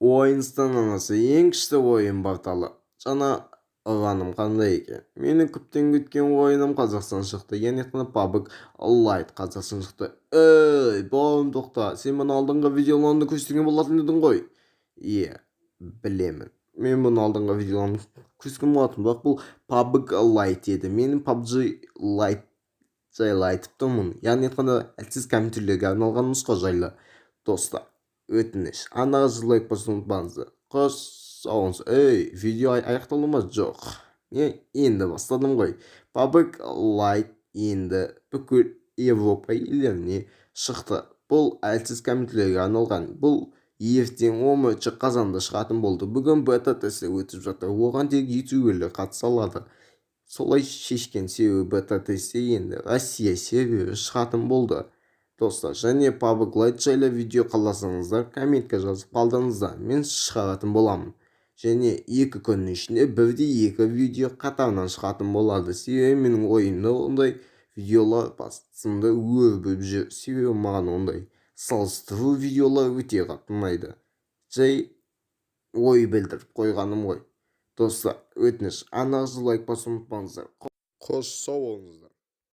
Ойынстан анасы ең күшті ойын порталы. Жаңа ұраным қандай екен? Менің көптен күткен ойыным Қазақстан шықты. Яғни айтқанда, PUBG Lite Қазақстан шықты. Ей, бауырым, тоқта. Сен мұны алдыңғы видеоларында көрсеткен болатын едің ғой. Иә, білемін. Мен бұны алдыңғы видеоларымда көрсеткен болатын, бірақ бұл PUBG Lite еді. Менің PUBG Lite жайлы айтып тұрмын. Яғни айтқанда, әлсіз компьютерлерге арналған нұсқа жайлы. Достар, өтініш, арнаға лайк басуды ұмытпаңыздар. Қош, сау болыңыз. Ей, видео аяқталды ма? Жоқ, мен енді бастадым ғой. PUBG Lite енді бүкіл Европа елдеріне шықты. Бұл әлсіз компьютерлерге арналған. Бұл ертең, 11 қазанда шығатын болды. Бүгін бета тесті өтіп жатыр, оған тек ютуберлер қатыса алады. Солай шешкен, себебі бета тесте енді Россия сервері шығатын болды. Достар, және PUBG Lite жайлы видео қаласаңыздар, комментке жазып қалдырыңыздар, мен шығаратын боламын. Және 2 күннің ішінде бірде екі видео қатарынан шығатын болады, себебі менің ойымда ондай видеолар басымда өрбіп жүр, себебі маған ондай салыстыру видеолар өте қатты ұнайды. Жай ой білдіріп қойғаным ғой. Достар, өтініш, арнаға лайк басуды ұмытпаңыздар. Қош, сау болыңыздар.